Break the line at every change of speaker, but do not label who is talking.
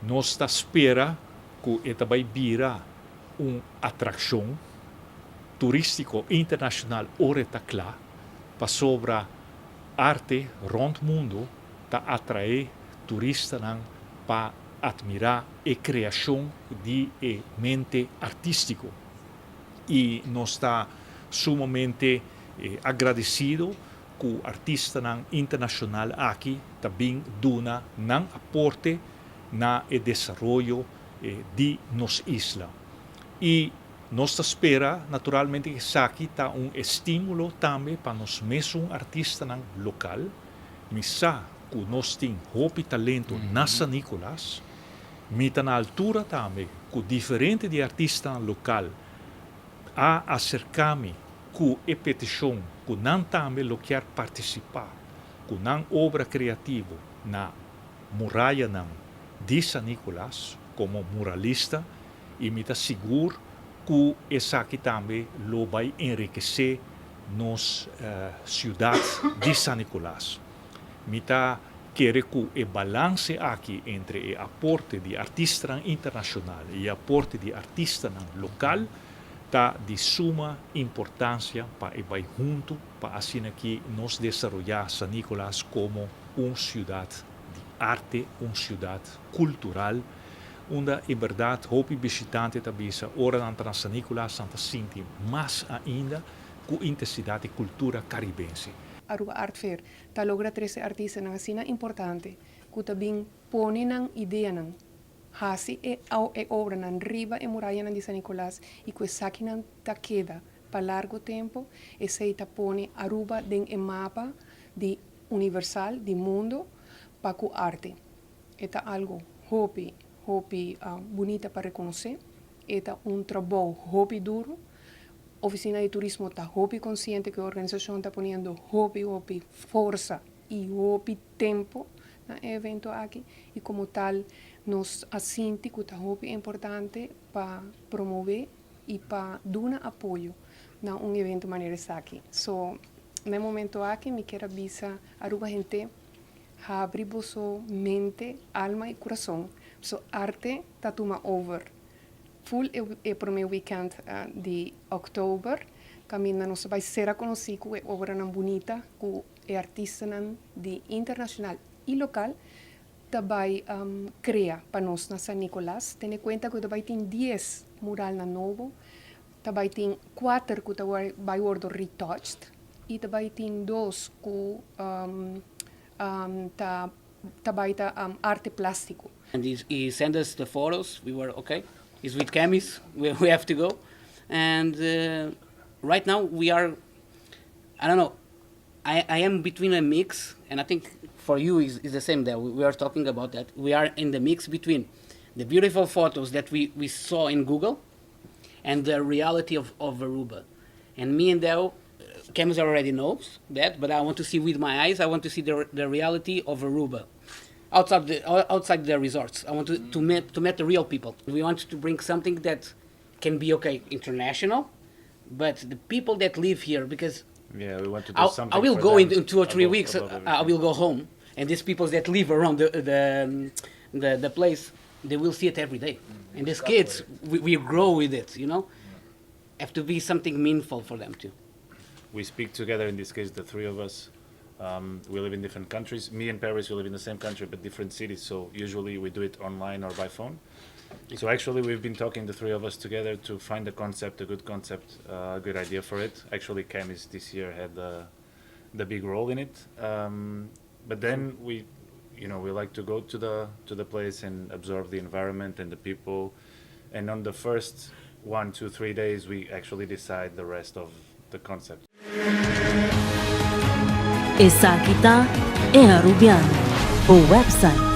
Nos ta spera ku e ta bai bira un atrakshon turístiko internashonal ora e ta kla, pasobra arte rònt mundu ta atraé turistanan pa atmirá e kreashon di e mente artístiko. I nos ta sumamente agradesido ku artistanan internashonal aki ta bin duna nan aporte na e desaroyo di nos isla. I nos ta spera naturalmente ku esaki ta un estímulo tambe pa nos mesun artistanan lokal. Mi sa ku nos tin hopi talento na San Nicolas. Mi ta na altura tambe ku diferente di e artistanan lokal a aserká mi ku e petishon ku nan tambe lo kier partisipá ku nan obra kreativo na murayanan di San Nicolas komo muralista i mi ta sigur ku esaki tambe lo bai enrikesé nos siudat di San Nicolas. Mi ta kere ku e balanse aki entre e aporte di artistanan internashonal i e aporte di artistanan lokal ta di suma importansia pa e bai huntu pa asina ki nos desaroyá San Nicolas komo un siudat di arte, un siudat kultural, unda en bèrdat hopi bishitante ta bisa ora nan ta na San Nicolas nan ta sinti mas ainda ku intensidat e kultura karibense.
Aruba Art Fair ta logra trese artistanan asina importante ku ta bin pone nan ideanan, hasi e e obranan riba e murayanan di San Nicolas i ku esakinan ta keda pa largo tempo, esei ta pone Aruba den e mapa di universal di mundo pa ku arte. E ta algo hopi, hopi bunita pa rekonosé. E ta un trabou hopi duro. Oficina di Turismo ta hopi consciente cu e organisacion ta poniendo hopi hopi forsa y hopi tempo na e evento aki y como tal nos a sinti cu ta hopi importante pa promove y pa duna apoyo na un evento manera esaki. So, na e momento aki mi kier a bisa Aruba hente habri boso mente, alma y curason, so arte ta tuma over. Full e prome weekend di oktober kaminda nos ta bai sera konosí ku e obranan bunita ku e artistanan di internashonal i lokal ta bai krea pa nos na San Nicolas. Tene kuenta ku ta bai tin dies muralnan nobo, ta bai tin kuater ku ta bai wordo retouched i ta bai tin dos ku ta ta bai ta arte plástiko.
And he sent us the photos, we were okay, it's with Camis, we have to go. And right now we are, I don't know, I am between a mix, and I think for you is the same there, we are talking about that. We are in the mix between the beautiful photos that we saw in Google and the reality of Aruba. And me and Deo, Camis already knows that, but I want to see with my eyes, I want to see the reality of Aruba. Outside the resorts. I want to meet the real people. We want to bring something that can be, okay, international, but the people that live here, because
Yeah, we want to do something
I will
for
go
them
in 2 or 3 weeks,
above
I
everything.
will go home, and these people that live around the place, they will see it every day. And these kids, we grow with it. Have to be something meaningful for them too.
We speak together, in this case, the three of us. We live in different countries. Me and Paris, we live in the same country, but different cities. So usually we do it online or by phone. So actually, we've been talking, the three of us together, to find a concept, a good concept, a good idea for it. Actually, Camis this year had the big role in it. But then we like to go to the place and observe the environment and the people. And on the first 1, 2, 3 days, we actually decide the rest of the concept.
Esaki ta E Arubiano, e website.